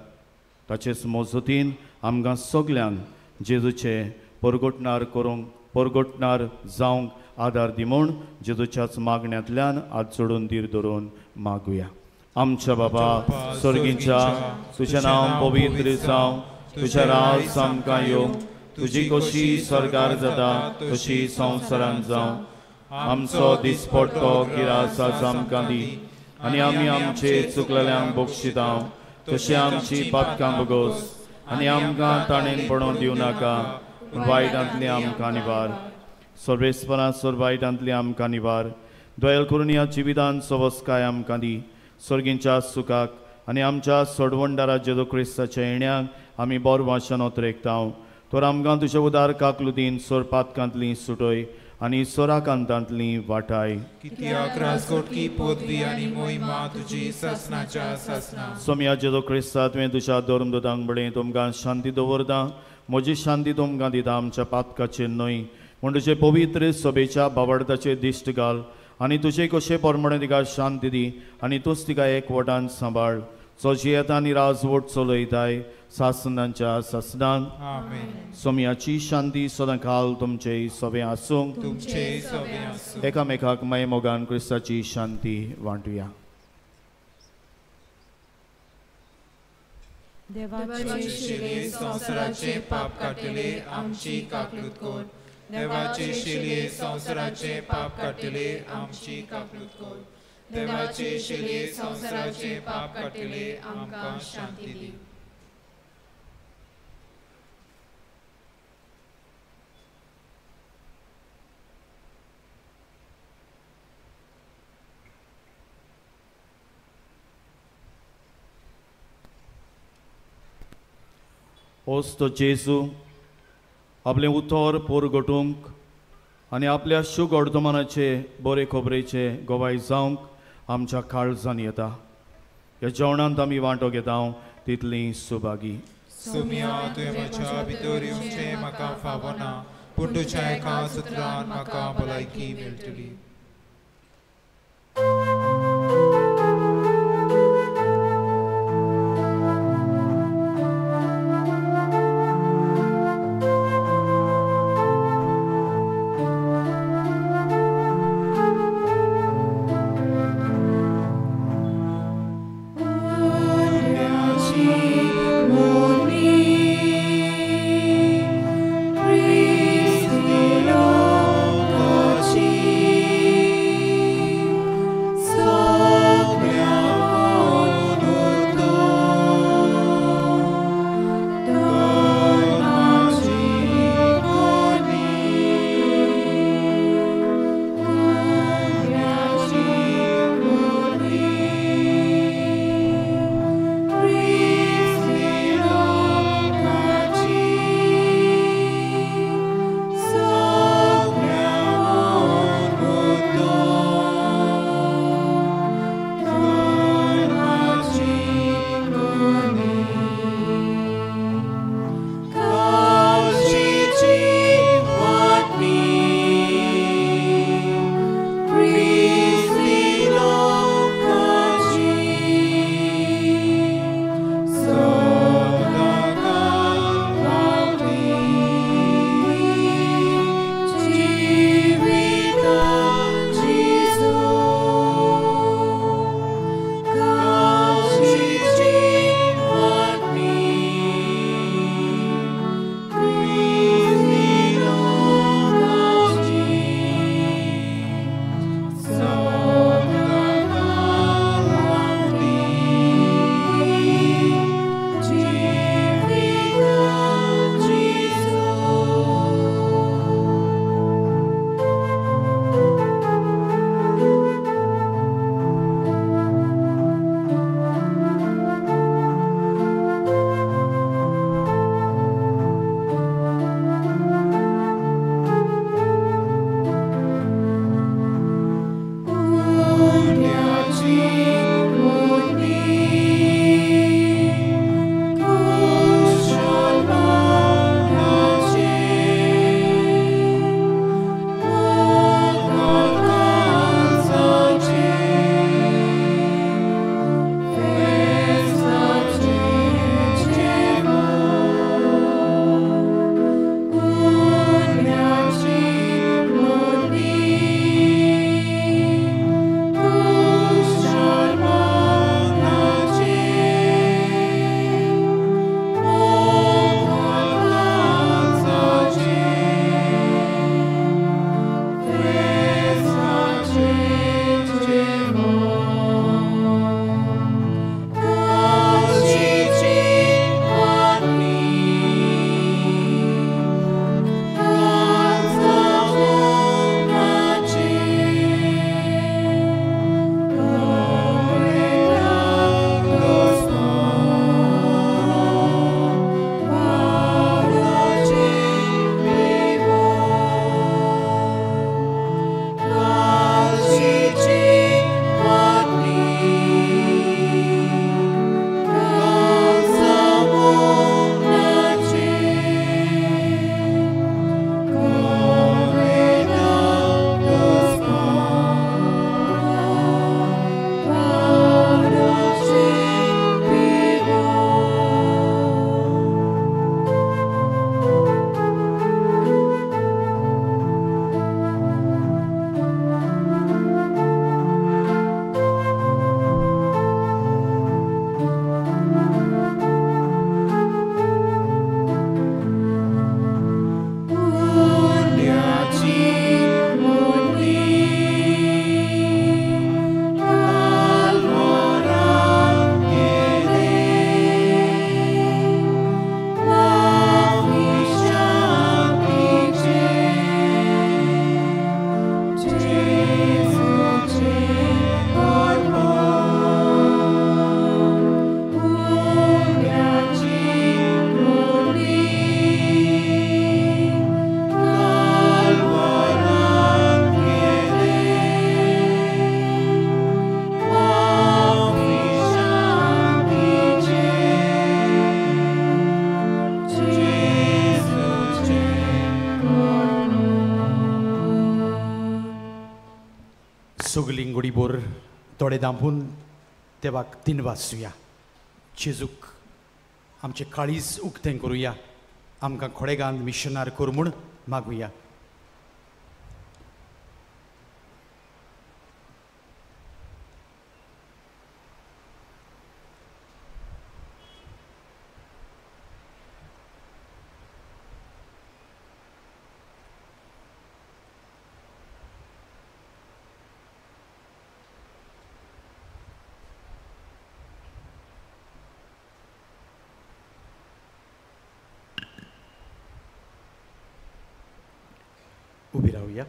ताचेच मजतीन आमकां सगल्यांक जेजूचे परगटणार करूंक परगटणार जावंक आदार दी म्हूण जेजूच्याच मागण्यांतल्यान हात जोडून धीर धरून मागुया. आमच्या बाबा सर्गीच्या, तुजें नांव पवित्र जावं, तुजें राज आमकां येवं, तुजी कशी सरकार जाता तशी संवसारांत जावं. आमचो दिसपट्टो गिरास आज आमकां दी आनी आमी आमचे चुकलेल्यांक बक्षितां तशें आमची पातकां बगोस आनी आमकां ताणेन पडोवन दिवं नाका, पूण वायटांतली आमकां निवार. सर्वेस्परा सर वायटांतली आमकां निवार. दयल करून ह्या जिवितान सवस्काय आमकां दी. सर्गींच्या सुखाक आनी आमच्या सोडवणदारा जेजू क्रिस्ताच्या येण्याक आमी बरो वाशन ओतरेकता. तर आमकां तुजे उदार काकलुदीन सोर पातकांतली सुटय आनी सोराकांतांतली वाटाय.
कित्याक राजकोटकी पदवी आनी मोहिमा तुजी सासनाच्या सासना.
सोमया जेजू क्रिस्ता, तुवें तुज्या धर्मदूतांक म्हणलें, तुमकां शांती दवरता, म्हजी शांती तुमकां दिता, आमच्या पातकाचेर न्हय पूण तुजे पवित्र सभेच्या बावडताचेर दिश्ट घाल आनी तुजे कशे प्रमाणे तिका शांती दी आनी तूंच तिका एकवटान सांबाळ. जो जियेता आनी राजवट चलयताय सासनांच्या सासनांक. सोमयाची शांती सदां काल तुमचे सगळें आसूंक. एकामेकाक माय मोगान क्रिस्ताची शांती वांटुया.
देवाचे शिले संवसाराचे पाप काडटले आमची काकलूत कर. देवाचे शिले संवसाराचे पाप काडटले आमची काकलूत कर. देवाचे शिले संवसाराचे पाप काडटले आमकां शांती दी.
ओस्तो जेजू आपलें उतर पोरगटूंक आनी आपल्या शुगोडतमानाचे बरे खबरेचे गवाय जावंक आमच्या काळजान येता. ह्या जेवणांत आमी वांटो घेता तितली सुभागी.
सोम्या, तुवें म्हज्या भितर येवचें म्हाका फावना, पूण तुज्या एका सुत्रान म्हाका भलायकी मेळटली.
She सगलीं गोडीभर थोडे दांपून देवाक तीन वाचुया. जेजूक आमचें काळीज उक्तें करुया. आमकां खोडेगांत मिशनार कर म्हूण मागुया. उबी रावया.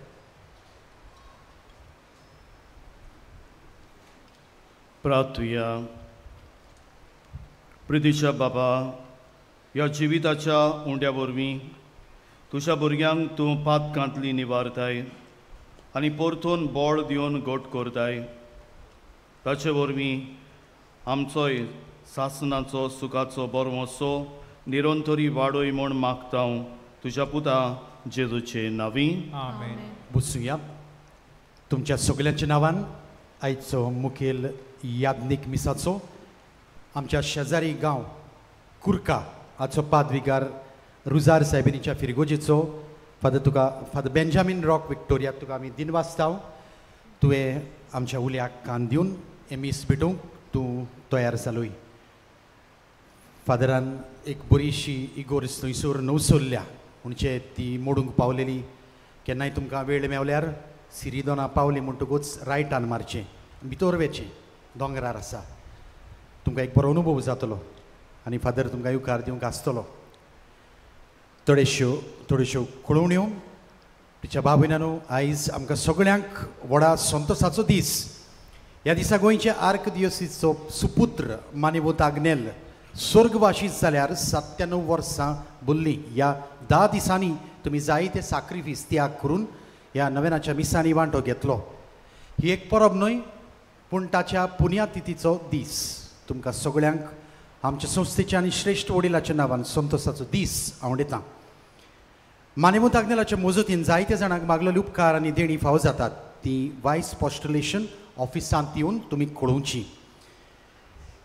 प्रार्थुया. प्रितीच्या बाबा, ह्या जिविताच्या उंड्या वरवीं तुज्या भुरग्यांक तूं पातकांतली निवारताय आनी परतून बळ दिवन घट करताय. ताचे वरवीं आमचोय सासनाचो सुखाचो बरवसो निरंतरी वाडय म्हूण मागता तुज्या पुता जेजूचे नांवी.
आमेन.
बसुया. तुमच्या सगल्यांच्या नांवान आयचो मुखेल याज्ञीक मिसाचो आमच्या शेजारी गांव कुर्का हाचो पादविगार रुजार सायबिनीच्या फिरगोजेचो फादर तुका फादर बेंजामीन रॉक विक्टोरिया तुका आमी दिनवासताव. तुवें आमच्या उल्याक कान दिवन हें मीस भेटोवंक तूं तयार जालोय. फादरान एक बरीशी इगोर्ज थंयसर नवसरल्या म्हणजे ती मोडूंक पावलेली. केन्नाय तुमकां वेळ मेवल्यार सिरिदोना पावली म्हणटकूच रायटान मारचें, भितर वेचें, दोंगरार आसा. तुमकां एक बरो अनुभव जातलो आनी फादर तुमकां येवकार दिवंक आसतलो. थोड्योश्यो थोड्योश्यो कळोवण्यो. तिच्या बाबयनानो, आयज आमकां सगळ्यांक व्हडा संतोसाचो दीस. ह्या दिसा गोंयचे आर्कदियोसीचो सुपुत्र मानेवत आग्नेल स्वर्गवाशी जाल्यार 97 वर्सां बुल्लीं. ह्या 10 दिसांनी तुमी जायते साक्रिफीस त्याग करून ह्या नवेनाच्या मिसांनी वांटो घेतलो. ही एक परब न्हय पूण ताच्या पुण्यातिथीचो दीस. तुमकां सगळ्यांक आमच्या संस्थेच्या आनी श्रेश्ठ वडिलाच्या नांवान संतोसाचो दीस आवडटा. मानेवंत आग्नेलाच्या मजतीन जायते जाणांक मागलेले उपकार आनी देणी फावो जातात. ती वायस पोस्टुलेशन ऑफिसांत येवन तुमी कळोवची.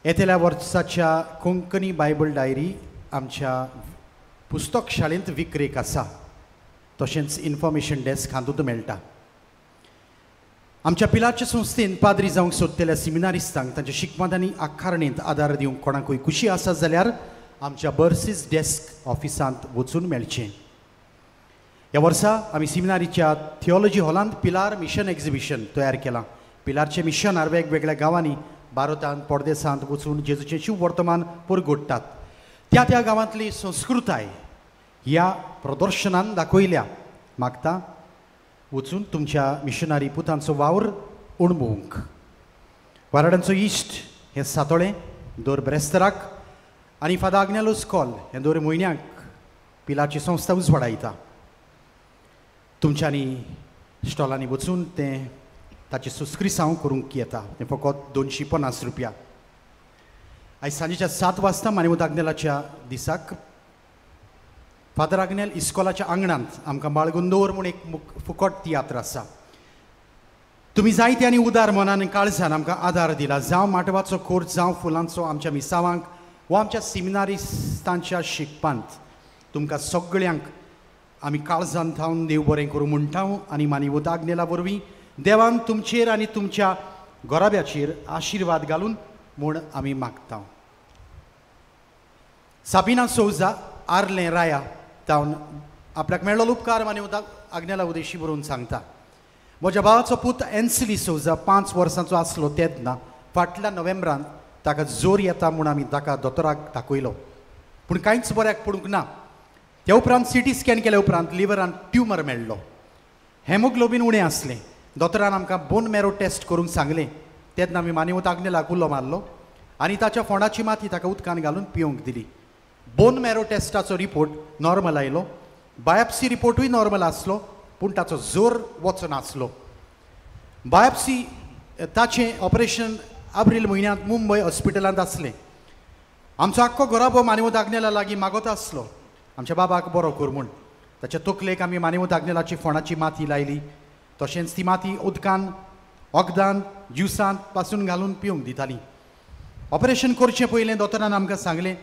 येतल्या वर्साच्या कोंकणी बायबल डायरी आमच्या पुस्तक शाळेंत विक्रेक आसा. तशेंच इन्फॉर्मेशन डेस्क हातूंत मेळटा. आमच्या पिलारच्या संस्थेन पाद्री जावंक सोदतल्या सिमिनारिस्तांक तांच्या शिकपांत आनी आकारणेंत आदार दिवंक कोणाकूय खुशी आसा जाल्यार आमच्या बर्सीस डेस्क ऑफिसांत वचून मेळचें. ह्या वर्सा आमी सिमिनारीच्या थियोलॉजी हॉलांत पिलार मिशन एक्झिबिशन तयार केलां. पिलारचे मिशनार वेगवेगळ्या गांवांनी भारतांत परदेसांत वचून जेजूचें शुभ वर्तमान परगोडटात. त्या त्या गांवांतली संस्कृताय ह्या प्रदर्शनान दाखयल्या. मागता वचून तुमच्या मिशनरी पुतांचो वावर अणभवूंक. वाराडांचो इश्ट हें सातोळें दर ब्रेस्तराक आनी फादर आग्नेलो स्कॉल हें दर म्हयन्याक पिलाची संस्था उजवाडायता. तुमच्यांनी स्टॉलांनी वचून तें ताचें सुस्क्रिसांव करूंक येता. तें फकत 250 रुपया. आयज सांजेच्या 7 वाजता मानेवत आग्नेलाच्या दिसाक फादर आग्नेल इस्कॉलाच्या आंगणांत आमकां बाळगुंदोर म्हूण एक फुकट तियात्र आसा. तुमी जायते आनी उदार मनान काळजान आमकां आदार दिला. जावं माटवाचो कोर्स, जावं फुलांचो आमच्या मिसावांक वा आमच्या सिमिनारिस्तांच्या शिकपांत तुमकां सगळ्यांक आमी काळजान थावन देव बरें करूं म्हणटा. आनी मानेवत आग्नेला वरवीं देवान तुमचेर आनी तुमच्या घराब्याचेर आशिर्वाद घालून म्हूण आमी मागता. साबिना सोजा आर्लें राया तावन आपल्याक मेळ्ळो उपकार मानेवत आग्नेला उदेशी बरोवन सांगता. म्हज्या भावाचो पूत एन्सिली सोजा 5 वर्सांचो आसलो तेन्ना फाटल्या नोव्हेंबरान ताका जोर येता म्हूण आमी ताका दोतोराक दाखयलो पूण कांयच बऱ्याक पडूंक ना. त्या उपरांत सिटी स्कॅन केल्या उपरांत लिवरान ट्युमर मेळ्ळो. हेमोग्लोबीन उणें आसलें. दोतोरान आमकां बोन मॅरो टेस्ट करूंक सांगलें. तेन्ना आमी मानेवत आग्नेलाक उलो मारलो आनी ताच्या फोंडाची माती ताका उदकान घालून पिवंक दिली. बोन मॅरो टेस्टाचो रिपोर्ट नॉर्मल आयलो. बायोप्सी रिपोर्टूय नॉर्मल आसलो पूण ताचो जोर वचनासलो. बायोप्सी ताचें ऑपरेशन एप्रील म्हयन्यांत मुंबय हॉस्पिटलांत आसलें. आमचो आख्खो घराबो मानेवत आग्नेला लागीं मागत आसलो आमच्या बाबाक बरो कर म्हूण. ताच्या तकलेक आमी मानेवत आग्नेलाची फोंडाची माती लायली. तशेंच ती माती उदकान वखदान ज्युसांत पासून घालून पिवंक दितालीं. ऑपरेशन करचें पयलें दोतोरान आमकां सांगलें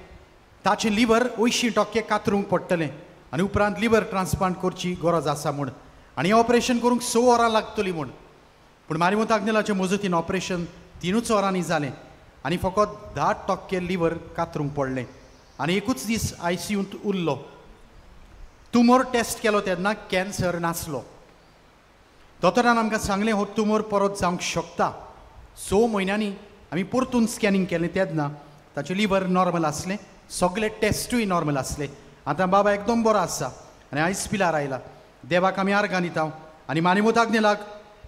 ताचें लिवर 80% कातरूंक पडटलें आनी उपरांत लिवर ट्रान्सप्लांट करची गरज आसा म्हूण आनी हें ऑपरेशन करूंक 6 वरां लागतलीं म्हूण. पूण मारिमोत आग्नेलाचे मजतीन ऑपरेशन 3 वरांनी जालें आनी फकत 10% लिवर कातरूंक पडलें आनी एकूच दीस आयसीयूंत उरलो. ट्युमर टेस्ट केलो तेन्ना कॅन्सर नासलो. दोतोरान आमकां सांगलें हो ट्युमर परत जावंक शकता. 6 म्हयन्यांनी आमी परतून स्कॅनिंग केलें तेन्ना ताचें लिवर नॉर्मल आसलें, सगळे टेस्टूय नॉर्मल आसले. आतां बाबा एकदम बरो आसा आनी आयज पिलार आयला. देवाक आमी आर्गां दिता आनी मानिमोत आग्नेलाक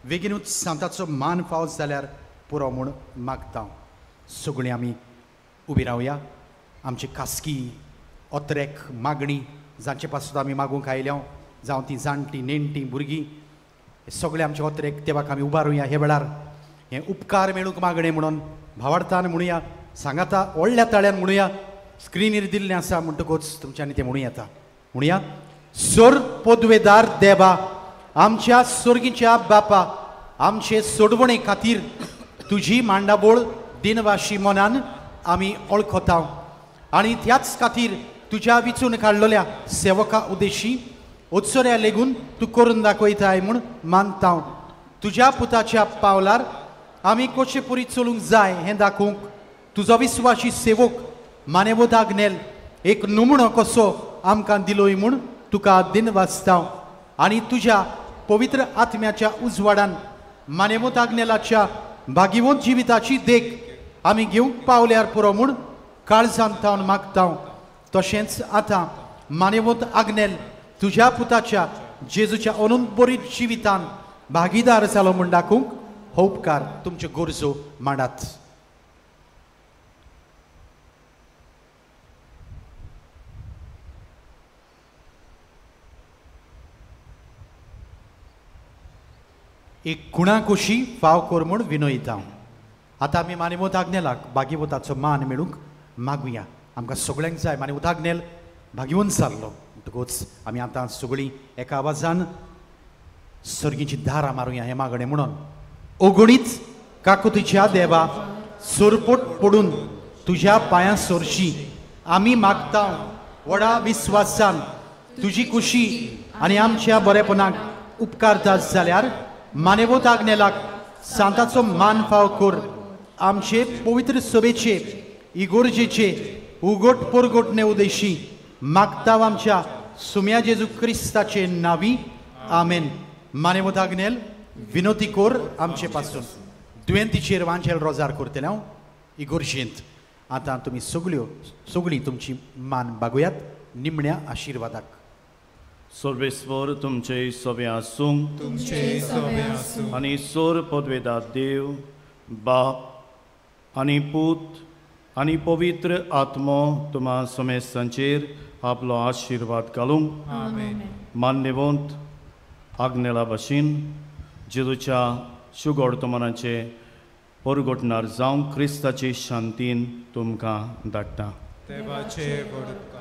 बेगीनूच सांताचो मान फावत जाल्यार पुरो म्हूण मागता. सगळीं आमी उबी रावया. आमची खासगी ओतरेक मागणी जांचे पासून आमी मागूंक आयल्या, जावं ती जाणटीं नेणटीं भुरगीं, सगळे आमचे ओतरेक देवाक आमी उबारुया. हे वेळार हें उपकार मेळूंक मागणें म्हणून भावार्थान म्हणुया, सांगाता व्हडल्या ताळ्यान म्हणुया. स्क्रिनीर दिल्लें आसा म्हणटकूच तुमच्यांनी तें म्हणूं येता. म्हणुया, सोर पदवेदार देवा, आमच्या सोर्गीच्या बापा, आमचे सोडवणे खातीर तुजी मांडावळ दिनवाशी मनान आमी वळखता आनी त्याच खातीर तुज्या विचून काडलेल्या सेवका उद्देशी उत्सर्या लेगून तूं करून दाखयताय म्हूण मानता. तुज्या पुताच्या पावलार आमी कशे पुरी चलूंक जाय हें दाखोवंक तुजो विस्वाशी सेवक मानेवोत आग्नेल एक नमुणो कसो आमकां दिलोय म्हूण तुका दिनवासता आनी तुज्या पवित्र आत्म्याच्या उजवाडान मानेवोत आग्नेलाच्या भागिवंत जिविताची देख आमी घेवंक पावल्यार पुरो म्हूण काळजांत थावन मागता. तशेंच आतां मानेवंत आग्नेल तुज्या पुताच्या जेजूच्या अनंत बरी जिवितान भागीदार जालो म्हूण दाखोवंक हो उपकार तुमच्यो गरजो मांडात. एक गुणा कोशी फाव कर म्हूण विनयता. आतां आमी मानेवंत आग्नेलाक भागिवंताचो मान मेळूंक मागुया. आमकां सगळ्यांक जाय मानेवंत आग्नेल भागिवंत जाल्लो म्हणटकूच आमी आतां सगळीं एका आवाजान सर्गीची दारां मारुया हें मागणें म्हणून. ओगुणीच काकुतीच्या देवा, सोरपोट पडून तुज्या पांयां सोरशी आमी मागता व्हडा विस्वासान तुजी कुशी आनी आमच्या बरेपणाक उपकारता जाल्यार मानेवंत आग्नेलाक सांताचो मान फाव कर. आमचे पवित्र सभेचे इगोर्जेचे उगोट पोरगोटणे उदेशी मागता आमच्या सुम्या जेजू क्रिस्ताचे नावी, आमेन. मानेवंत आग्नेल विनोती कोर आमचे पासून. दुयेंतीचेर वांजेल रोजार करतले हांव इगोर्जेंत. आतां तुमी सगळ्यो सगळीं तुमची मान बागोयात निमण्या आशिर्वादाक.
सर्वेस्वर तुमचे सोबे आसूं,
तुमचे सोबे आसूं
आनी सोर पदवेदार देव बाप आनी पूत आनी पवित्र आत्मो तुमा समेस्तांचेर आपलो आशिर्वाद घालूंक.
आमेन.
मान्यवंत आग्नेला भाशेन जेजूच्या शुगोडतमनाचे परगटणार जावंक क्रिस्ताचे शांतीन तुमकां धाडटा.
देवाचे व्हड उपकार.